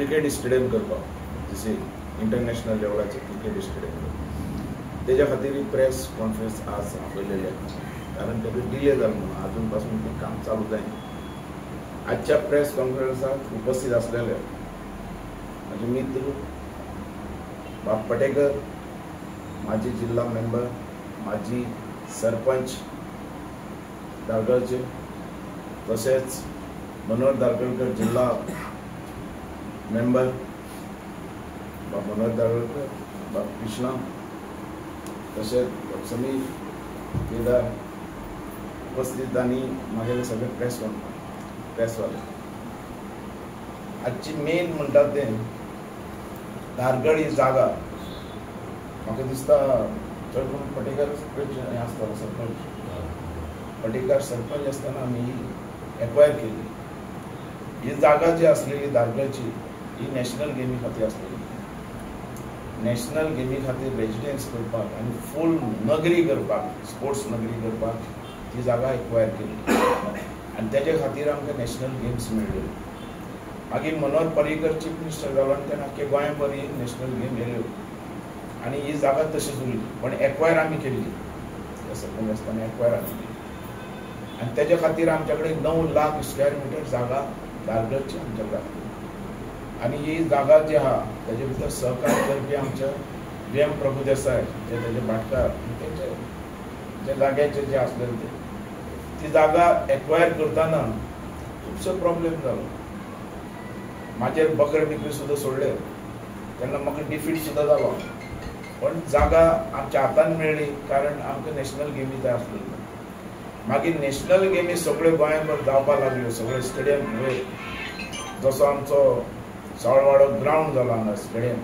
Cricket stadium करपाक, जशी international लेवलाचे cricket stadium करपाक, तेज्या खातीर ही प्रेस कॉन्फरन्स आज आपयलेली आसा, कारण तेका डिले जालो म्हणून आजून पासून तें काम चालू जायना. आजच्या प्रेस कॉन्फरन्साक उपस्थित आसलेले म्हजे मित्र बाब पटेकर, माजी जिल्हा मेंबर, माजी सरपंच धारगळचे, तशेंच मनोहर धारगळकर जिल्हा मेंबर बाब मनोहर धारगळकर, बाब कृष्णा, तशेंच बाब समीर केदार उपस्थित आनी म्हागेले सगळे प्रेसवाले. आजची मेन म्हणटा तें धारगळ ही जागा म्हाका दिसता चड करून पटेकर हें आसतालो सरपंच, पटेकर सरपंच आसतना आमी एक्वायर केली. ही जागा जी आसलेली धारगळची ही नॅशनल गेमी खातीर आसलेली. नॅशनल गेमी खातीर रेजिडन्स करपाक आनी फूल नगरी करपाक, स्पोर्ट्स नगरी करपाक ती जागा एक्वायर केली आनी तेजे खातीर आमकां नॅशनल गेम्स मेळ्ळ्यो. मागीर मनोहर पर्रीकर चीफ मिनिस्टर जालो आनी तेणें आख्खे गोंयभर ही नॅशनल गेम येयल्यो आनी ही जागा तशीच उरली, पण एक्वायर आमी केल्ली, सरपंच आसतना एक्वायर आमी केली आनी तेजे खातीर आमच्या कडेन 9 लाख स्क्वेअर मिटर जागा धारगळची आमच्या कडेन आसली. आनी ही जागा जी आहा तेजे भितर सहकार्य करपी आमच्या व्ही एम प्रभुदेसाय जे तेजे भाटकार, तेंचे जे जाग्याचे जे आसलेले ते ती जागा एक्वायर करतना खुबसो प्रॉब्लेम जालो. म्हाजेर बकरे बिकरे सुद्दां सोडले तेन्ना म्हाका डिफीट सुद्दां जालो, पण जागा आमच्या हातान मेळ्ळी कारण आमकां नॅशनल गेमी जाय आसलेल्यो. मागीर नॅशनल गेमी सगळे गोंयभर जावपाक लागल्यो, सगळे स्टेडियम वयर जसो आमचो सावळवाडो ग्रावंड जालो हांगा स्टेडियम,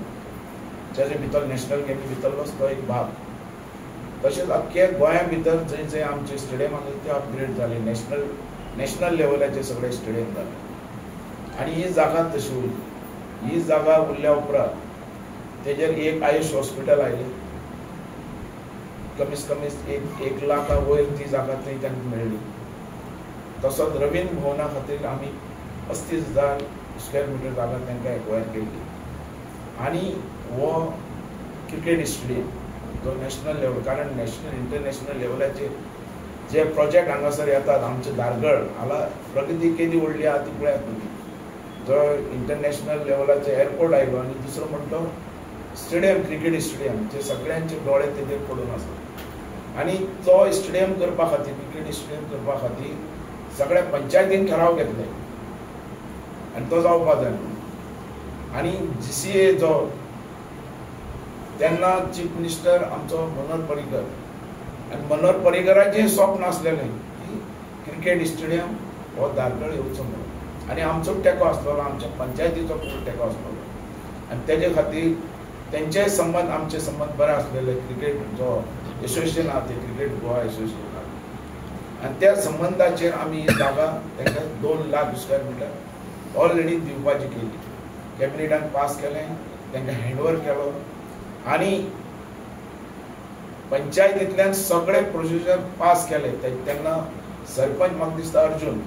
तेजे भितर नॅशनल गेमी भितरलोच तो एक भाग. तशेंच अख्खे गोंया भितर जंय जंय आमचे स्टेडियम आसले ते अपग्रेड जाले, नॅशनल लेवलाचे सगळे स्टेडियम जाले आनी ही जागा तशी उरली. ही जागा उरल्या उपरांत तेजेर एक आयुश हॉस्पिटल आयलें, कमीत कमी 1 लाखा वयर ती जागा थंय तांकां मेळ्ळी. तसोच रवींद्र भवना खातीर आमी 35,000 स्क्वेअर मिटर जागा तांकां एक्वायर केल्ली आनी हो क्रिकेट स्टेडियम जो नॅशनल लेवल, कारण नॅशनल इंटरनॅशनल लेवलाचेर जे प्रोजेक्ट हांगासर येतात, आमचे धारगळ हांगा प्रगती केदी व्हडली आहा ती पळयात तुमी. जो इंटरनॅशनल लेवलाचो एअरपोर्ट आयलो आनी दुसरो म्हणटा स्टेडियम, क्रिकेट स्टेडियम, जे सगळ्यांचे दोळे तेजेर पडून आसा आनी तो स्टेडियम करपा खातीर, क्रिकेट स्टेडियम करपा खातीर सगळ्या पंचायतीन ठराव घेतले आनी तो जावपा जाय. आनी जी सी ए जो तेन्ना चीफ मिनिस्टर आमचो मनोहर पर्रीकर, आनी मनोहर पर्रीकराचें स्वप्न आसलेलें की क्रिकेट स्टेडियम हो धारगळ येवचो म्हणून, आनी आमचो टेको आसलेलो, आमच्या पंचायतीचो फूल टेको आसलेलो आनी तेजे खातीर तेंचे संबंद आमचे संबंद बरे आसलेले. क्रिकेट जो एसोसिएशन आहा ते क्रिकेट गोवा एसोसिएशन आहा आनी त्या संबंदाचेर आमी ही जागा तांकां 2 लाख स्क्वेअर मिटर ऑलरेडी दिवपाची केली, कॅबिनेटान पास केलें, तांकां हँडओवर केलो आनी पंचायतींतल्यान सगळे प्रोसिजर पास केले. तेन्ना सरपंच म्हाका दिसता अर्जुन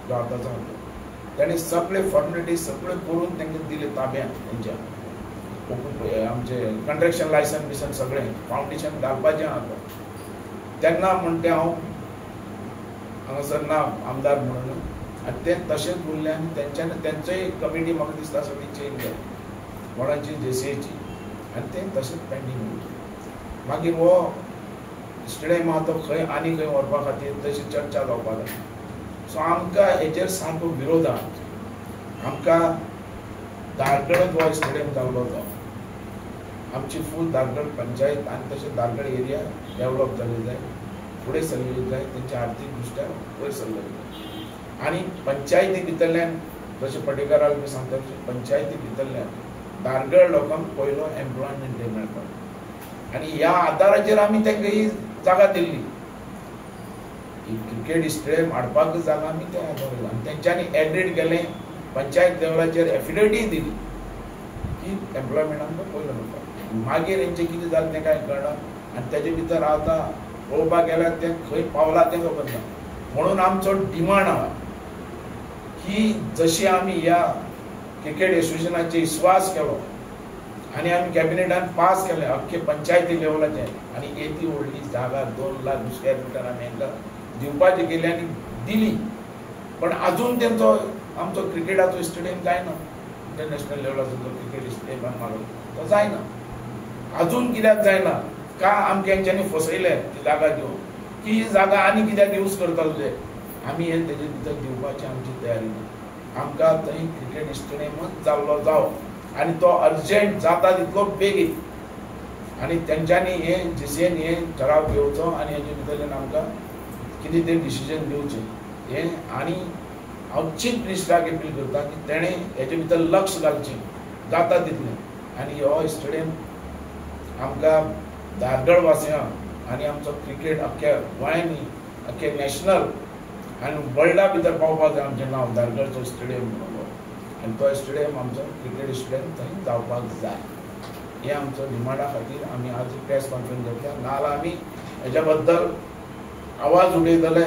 जो आतांचो आहा तेणें सगळे फॉर्मेलिटीज सगळे करून तांकां दिले ताब्यांत, तेंच्या आमचे कंट्रेक्शन लायसन बिसन सगळें फावंडेशन घालपाचें आहा. तेन्ना म्हणटा हांव हांगासर ना आमदार म्हणून, आनी तें तशेंच उरलें आनी तेंच्यान तेंचोय कमिटी म्हाका दिसता सगळी चेंज जाली, कोणाची जे सी एची, आनी तें तशेंच पेंडींग उरलें. मागीर हो स्टेडियम आहा तो खंय आनी खंय व्हरपा खातीर तशी चर्चा जावपाक लागली. सो आमकां हेजेर सारको विरोध आहा. आमकां धारगळच हो स्टेडियम जाल्लो तो आमची फूल धारगळ पंचायत आनी तशें धारगळ एरिया डेवलप जाल्ली जाय, फुडें सरलेली जाय, तेंच्या आर्थीक दृश्ट्या वयर सरलेली जाय. आनी पंचायती भितरल्यान जशें पटेकराक बी सांगता तशें पंचायती भितरल्यान धारगळ लोकांक पयलो एम्प्लॉयमेंट डे मेळपाक, आनी ह्या आदाराचेर आमी तांकां ही जागा दिल्ली, ही क्रिकेट स्टेडियम हाडपाक जागा आमी त्या आदाराचेर, आनी तेंच्यांनी एग्रीड केलें, पंचायत लेवलाचेर एफिडेवीटय दिली की एम्प्लॉयमेंट आमकां पयलो मेळपाक. मागीर हेंचें कितें जालें तें कांय कळना आनी तेजे भितर आतां पळोवपाक गेल्यार तें खंय पावलां तें खबर ना. म्हणून आमचो डिमांड आहा की जशी आमी ह्या क्रिकेट एसोसिएशनाचे विश्वास केलो आनी आमी कॅबिनेटान पास केले अख्खे पंचायती लेवलाचे आनी येदी व्हडली जागा 2 लाख स्क्वेअर मिटर आमी हांकां दिवपाची केली आनी दिली. पण अजून तेंचो आमचो क्रिकेटाचो स्टेडियम जायना, इंटरनॅशनल लेवलाचो जो क्रिकेट स्टेडियम आमी मागलो तो जायना. अजून कित्याक जायना का आमकां हेंच्यांनी फसयलें ती जागा दिवन की ही जागा आनी कित्याक यूज करताले ते आमी हे तेजे भितर दिवपाची आमची तयारी ना. आमकां थंय क्रिकेट स्टेडियमच जाल्लो जावो आनी तो अर्जंट जाता तितलो बेगीन आनी तेंच्यांनी हे जीसीएन हे ठराव घेवचो आनी हेजे भितरल्यान आमकां कितें तें डिसिजन दिवचें हें. आनी हांव चीफ मिनिस्टराक अपील करता की तेणें हेजे भितर लक्ष घालचें जाता तितलें आनी हो स्टेडियम आमकां धारगळ वासियांक आनी आमचो क्रिकेट अख्ख्या गोंयांनी अख्खे नॅशनल आनी वर्ल्डा भितर पावपाक जाय आमचें नांव धारगळचो स्टेडियम म्हणून आनी तो स्टेडियम आमचो क्रिकेट स्टेडियम थंय जावपाक जाय. हे आमचो डिमांडा खातीर आमी आज प्रेस कॉन्फरन्स घेतल्या. नाजाल्यार आमी हेज्या बद्दल आवाज उडयतले,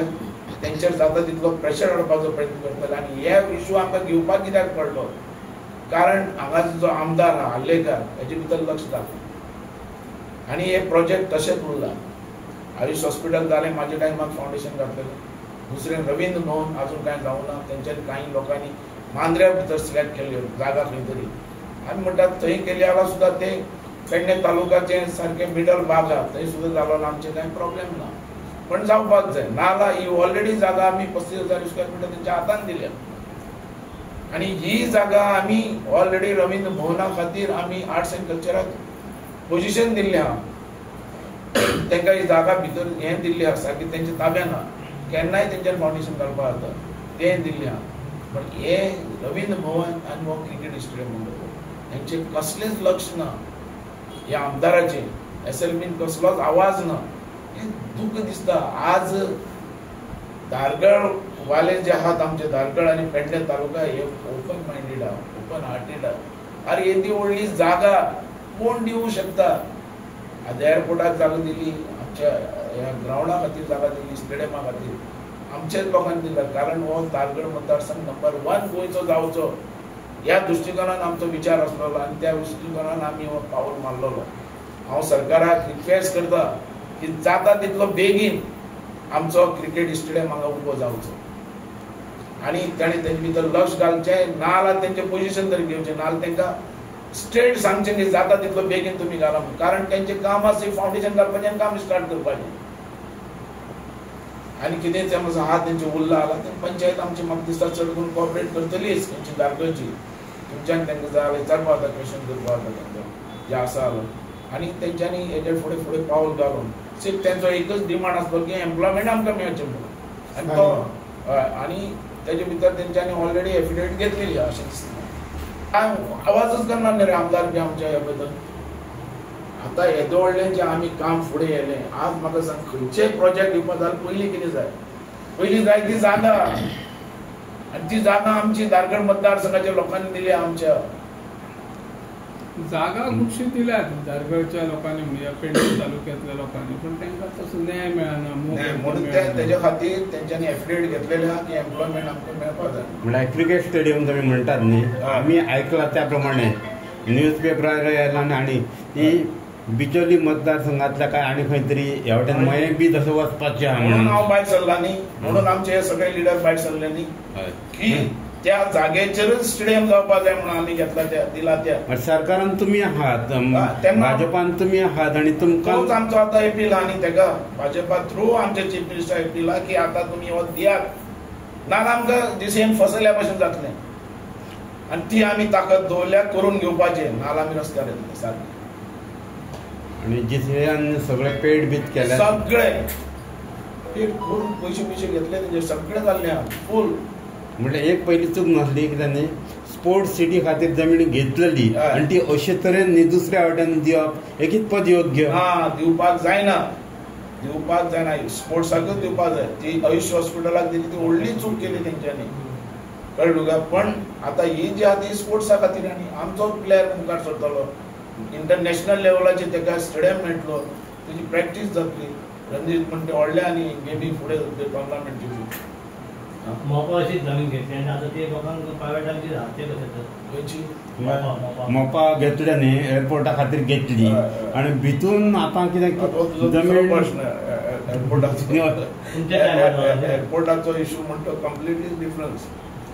तेंचेर जाता तितलो प्रेशर हाडपाचो प्रयत्न करतले. आनी हे इशू आमकां घेवपाक कित्याक पडलो कारण हांगाचो जो आमदार आहा आर्लेकर हेजे भितर लक्ष घालता आनी हे प्रोजेक्ट तशेंच उरला. आयुष हॉस्पिटल जालें म्हाज्या टायमाक फावंडेशन घातलेलें, दुसरें रवींद्र भवन अजून कांय जावंक ना. तेंच्यांनी कांय लोकांनी मांद्र्या भितर सिलेक्ट केल्ल्यो जागा खंय तरी आमी म्हणटात थंय केली जाल्यार सुद्दां ते पेडणे तालुकाचें सारकें मिडल भाग आहा थंय सुद्दां जालो ना, आमचें कांय प्रॉब्लेम ना, पण जावपाक जाय. नाजाल्यार ही ऑलरेडी जागा आमी 35,000 स्क्वेअर मिटर तेंच्या हातान दिल्या आनी ही जागा आमी ऑलरेडी रवींद्र भवना खातीर आमी आर्ट्स एंड कल्चराक पोजिशन दिल्लें आहा. तांकां ही जागा भितर हें दिल्ली आसा सारकी तेंच्या ताब्यान आहा, केन्नाय तेंच्यान फावंडेशन घालपाक जाता तें दिल्लें आहा. पण हे रवींद्र भवन आनी हो क्रिकेट स्टेडियम म्हणटा हेंचें कसलेंच लक्ष ना, ह्या आमदाराचें एसएलबीन कसलोच आवाज ना. हें दुख्ख दिसता. आज धारगळ वाले जे आहात आमचे धारगळ आनी पेडणे तालुका हे ओपन मायंडेड आहा, ओपन हार्टेड आहा. अरे येदी व्हडली जागा कोण दिवं शकता? आतां एअरपोर्टाक जागा दिली, आमच्या ह्या ग्रावंडा खातीर जागा दिली, स्टेडियमा खातीर आमच्याच लोकांनी दिला. कारण हो धारगळ मतदारसंघ नंबर 1 गोंयचो जावचो ह्या दृश्टिकोनान आमचो विचार आसलेलो आनी त्या दृश्टिकोनान आमी हो पावल मारलेलो. हांव सरकाराक रिक्वेस्ट करता की जाता तितलो बेगीन आमचो क्रिकेट स्टेडियम हांगा उबो जावचो आनी ताणें तेजे भितर लक्ष घालचें. नाजाल्यार तेंचें पोजिशन तरी घेवचें, नाजाल्यार तांकां स्ट्रेट सांगचें की जाता तितलो बेगीन तुमी घाला म्हणून. कारण तेंचें काम आसा फावंडेशन घालपाचें आनी काम स्टार्ट करपाचें आनी कितें तें आहा तेंचें उरलां जाल्यार तें पंचायत आमची म्हाका दिसता चड करून कॉपरेट करतलीच तेंची धारगळची. तुमच्यान तांकां जाय जाल्यार विचारपा जाता, क्वेश्चन करपा जाता तांकां जें आसा जाल्यार आनी तेंच्यांनी हेजे फुडें फुडें पावल घालून सिर्फ तेंचो एकच डिमांड आसलो की एम्प्लॉयमेंट आमकां मेळचें म्हणून आनी तो आनी तेजे भितर तेंच्यांनी ऑलरेडी एफिडेवीट घेतलेली आहा अशें दिसता. कांय आवाजच करना न्ही रे आमदार बी आमच्या ह्या बद्दल. आतां येदो व्हडलें जें आमी काम फुडें येयलें आज म्हाका सांग खंयचेय प्रोजेक्ट दिवपा जाल्यार पयलीं कितें जाय? पयलीं जाय ती जागा आनी ती जागा आमची धारगळ मतदारसंघाच्या लोकांनी दिली. आमच्या जागा खुबशी दिल्यात धारगळच्या लोकांनी, म्हणजे पेडणे तालुक्यांतल्या लोकांनी, पण तांकां तसो न्याय मेळना. म्हणून तेज्या खातीर तेंच्यांनी एफिडेवीट घेतलेले आहा की एम्प्लॉयमेंट आमकां मेळपाक जाय. म्हणल्यार क्रिकेट स्टेडियम तुमी म्हणटात न्ही, आमी आयकलां त्या प्रमाणे न्यूज पेपरार येयला आनी ती बिचोली मतदारसंघातल्या काय आनी खंय तरी ह्या वटेन मयें बी तसो वचपाचें आहा म्हणून हांव भायर सरला न्ही, म्हणून आमचे हे सगळे लिडर भायर सरले न्ही की त्या जागेचेरच स्टेडियम जावपाक जाय म्हणून आमी घेतला त्या दिला त्या. सरकारान तुमी आहात, भाजपान तुमी आहात आनी तुमकां तोच आमचो आतां एपील आहा न्ही तेका भाजपा थ्रू आमचे चीफ मिनिस्टर एपील आहा की आतां तुमी हो दियात, नाजाल्यार आमकां दिसेन फसयल्या भशेन जातलें आनी ती आमी ताकद दवरल्या करून घेवपाचें, नाजाल्यार आमी रस्त्यार येतले सारकें. आनी जिसल्यान सगळे पेड बीत केले सगळे पेड करून पयशे पयशे घेतले तेंचे सगळे जाल्ले आहा फूल. म्हटल्यार एक पयली चूक नासली की तांणी स्पोर्ट्स सिटी खातीर जमीन घेतलेली आनी ती अशे तरेन न्ही दुसऱ्या वाटेन दिवप हे कितपत योग्य? हा, दिवपाक जायना, दिवपाक जायना, स्पोर्ट्साकच दिवपाक जाय. ती आयुष हॉस्पिटलाक दिली ती व्हडली चूक केली तेंच्यांनी, कळ्ळें तुका? पण आतां ही जी आहा ती स्पोर्ट्सा खातीर आनी आमचो प्लेयर मुखार सरतलो, इंटरनॅशनल लेवलाचेर तेका स्टेडियम मेळटलो, तेजी प्रॅक्टीस जातली. रणजीत म्हणटा व्हडले आनी गेमी फुडें जातली टॉर्नामेंट. मोपा अशी जमीन घेतली आनी आतां ते लोकांक प्रायवेटांची ते कशें मोपा घेतले न्ही एअरपोर्टा खातीर घेतली आनी भितून आतां कितें जमीन प्रश्न एअरपोर्टाचो एअरपोर्टाचो इशू म्हणटा कंप्लिटली डिफरन्स.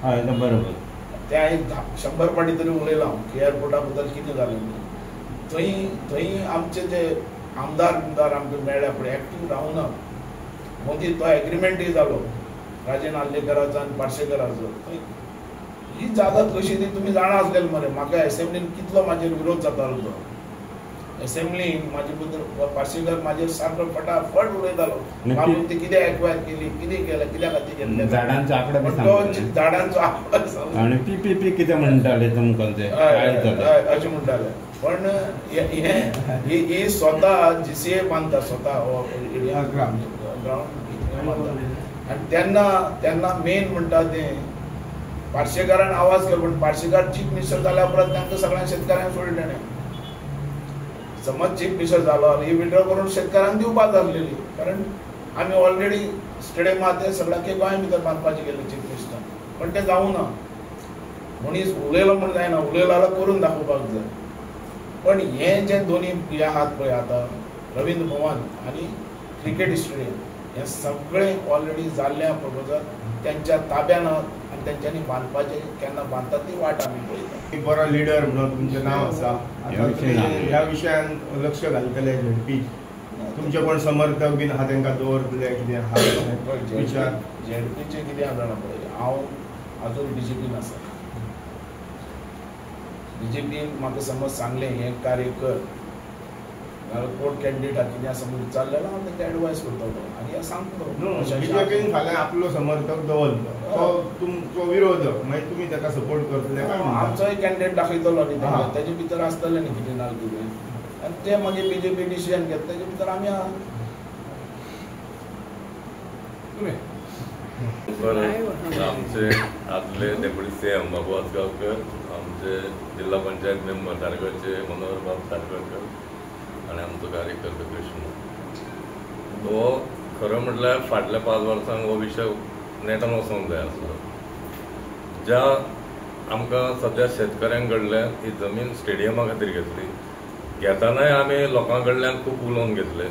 हय बरोबर. ते हांवें 100 फावटी तरी उलयलां की एअरपोर्टा बद्दल कितें जालें थंय थंय आमचे जे आमदार बिमदार आमकां मेळ्ळ्या पळय एक्टीव रावना. मदीं तो एग्रीमेंटूय जालो राजन आर्लेकराचो आनी पार्सेकराचो. थंय ही जागा कशी ती तुमी जाणा आसलेले मरे. म्हाका एसेंब्लीन कितलो म्हाजेर विरोध जातालो तो एसेंब्लीन म्हाजे बद्दल पार्सेकर म्हाजेर सारको फटाफट उलयतालो बाबून ती कितें एक्वायर केली कितें केलें कित्या खातीर घेतलें झाडांचो आंकडो झाडांचो आंकडो आनी पी पी पी कितें म्हणटाले तुमकां ते अशें म्हणटाले. पण ही स्वता जीसीए बांदता स्वता ग्रावंड बांदता आनी तेन्ना तेन्ना मेन म्हणटा तें पार्सेकारान आवाज केलो. पण पार्सेकार चीफ मिनिस्टर जाल्या उपरांत तांकां सगळ्या शेतकाऱ्यांक सोडलें ताणें. समज चीफ मिनिस्टर जालो आनी ही विड्रॉ करून शेतकाऱ्यांक दिवपाक जाल्लेली कारण आमी ऑलरेडी स्टेडियम आहा ते सगळ्या गोंया भितर बांदपाचें गेल्ले चीफ मिनिस्टर. पण तें जावं ना. मनीस उलयलो म्हूण जायना, उलयलो जाल्यार करून दाखोवपाक जाय. पण हे जे दोनी हे आहात पळय आतां रवींद्र भवन आनी क्रिकेट स्टेडियम हे सगळें ऑलरेडी जाल्लें प्रपोजल तेंच्या ताब्यान आनी तेंच्यांनी बांदपाचें केन्ना बांदतात ती वाट आमी पळयता. बरो लिडर म्हणून तुमचें नांव आसा, ह्या विशयान लक्ष घालतले झेडपी तुमचे कोण समर्थक बीन आहा तांकां दवरतले कितें आहा विचार? झेडपीचें कितें आसा जाणा पळय, हांव आजून बीजेपीन आसा. बीजेपीन म्हाका समज सांगलें हें कार्य कर नाल्यार कोण कॅन्डिडेट आहा कितें आसा म्हूण विचारलें जाल्यार हांव तांकां एडवायस करतलो आनी हें सांगतलो. बीजेपीन फाल्यां आपलो समर्थक दवरलो तो तुमचो विरोधक मागीर तुमी ताका सपोर्ट करतले? आमचोय कॅन्डिडेट दाखयतलो न्ही तांकां, तेजे भितर आसतलें न्ही कितें ना कितें आनी ते मागीर बीजेपी डिसिजन घेता तेजे भितर आमी आहा. आमचे आदले डेप्युटी सीएम बाबू आजगांवकर, आमचे जिल्हा पंचायत मेंबर धारगळचे मनोहर बाब धारगळकर आनी आमचो कार्यकर्तो कृष्ण. तो खरो म्हटल्यार फाटल्या 5 वर्सांक हो विशय नेटान वचोंक जाय आसलो. ज्या आमकां सद्या शेतकऱ्यां कडल्यान ही जमीन स्टेडियमा खातीर घेतली, घेतनाय आमी लोकां कडल्यान खूब उलोवन घेतले.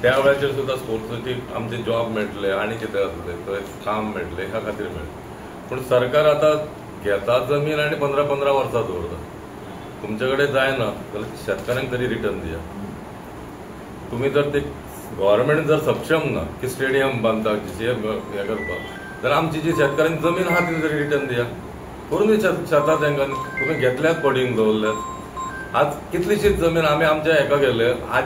त्या वेळाचेर सुद्दां स्पोर्ट्साची आमचे जॉब मेळटले आनी कितें आसलें थंय काम मेळटलें ह्या खातीर मेळटलें. पूण सरकार आतां घेता जमीन आनी 15-15 वर्सां दवरता. तुमचे कडेन जायना जाल्यार शेतकऱ्यांक तरी रिटर्न दिया. तुमी जर ते गव्हर्मेंट जर सक्षम ना की स्टेडियम बांदता जीसीए हें करपाक जाल्यार आमची जी शेतकऱ्यांची जमीन आहा ती तरी रिटर्न दिया. करून दी शेतां तांकां तुमी घेतल्यात पडींग दवरल्यात. आज कितलीशीच जमीन आमी आमच्या हेका गेले. आज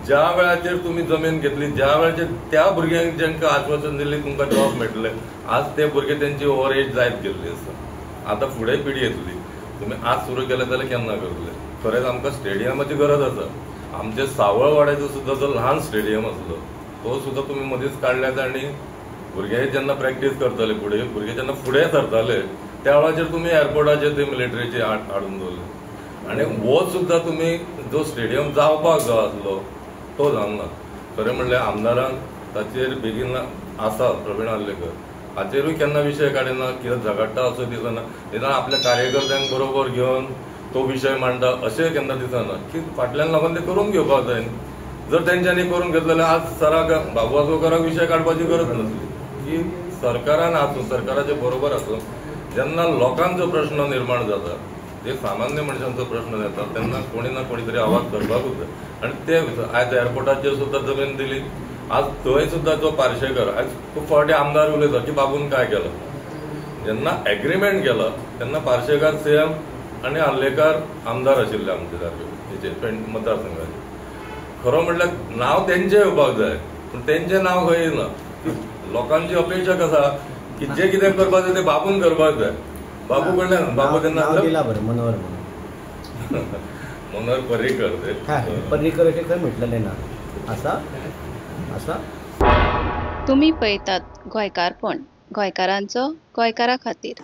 ज्या वेळाचेर तुमी जमीन घेतली ज्या वेळाचेर त्या भुरग्यांक जेंकां आश्वासन दिल्ली तुमकां जॉब मेळटले, आज ते भुरगे तेंची ओवर एज जायत गेल्ली आसा. आतां फुडें पिढी येतली. तुमी आज सुरू केलें जाल्यार केन्ना करतले? खरेंच आमकां स्टेडियमाची गरज आसा. आमचे सावळवाड्याचो सुद्दां जो ल्हान स्टेडियम आसलो तो सुद्दां तुमी मदींच काडल्यात आनी भुरगे जेन्ना प्रॅक्टीस करताले फुडें भुरगे जेन्ना फुडें सरताले त्या वेळाचेर तुमी एअरपोर्टाचेर ते मिलिटरीचे हाडून दवरले आनी हो सुद्दां तुमी जो स्टेडियम जावपाक जाय आसलो तो जावंक ना. खरें म्हणल्यार आमदारान ताचेर बेगीन आसा प्रवीण आर्लेकर हाचेरूय केन्ना विशय काडिना, कित्याक झगडटा असो दिसना. निदान आपल्या कार्यकर्त्यांक बरोबर घेवन तो विशय मांडटा अशें केन्ना दिसना की फाटल्यान लोकांनी ते करून घेवपाक जाय. जर तेंच्यांनी करून घेतलें जाल्यार आज सराक बाबू आजगांवकराक विशय काडपाची गरज नासली. की सरकारान आसूं सरकाराचे बरोबर आसूं जेन्ना लोकांचो प्रश्न निर्माण जाता, जे सामान्य मनशांचो प्रश्न येता तेन्ना कोणी ना कोणी तरी आवाज करपाकूच जाय. आनी ते आयज एअरपोर्टाचेर सुद्दां जमीन दिली. आज थंय सुद्दां जो पार्शेकर आयज खूब फावटी आमदार उलयता की बाबून काय केलां. जेन्ना एग्रीमेंट केला तेन्ना पार्शेकर सीएम आनी आर्लेकर आमदार आशिल्ले आमचे सारके मतदारसंघाचे. खरो म्हटल्यार नांव तेंचें येवपाक जाय पूण तेंचें नांव खंय येना. लोकांची अपेक्षा कसा की जे कितें करपाक जाय तें बाबून करपाक जाय. बाबू कडल्यान बाबू तेन्ना दिला बरें मनोहर मनोहर पर्रीकर ते पर्रीकर अशें खंय म्हटलेलें ना आसा आसा. तुमी पळयतात गोंयकारपण, गोंयकारांचो गोंयकारा खातीर.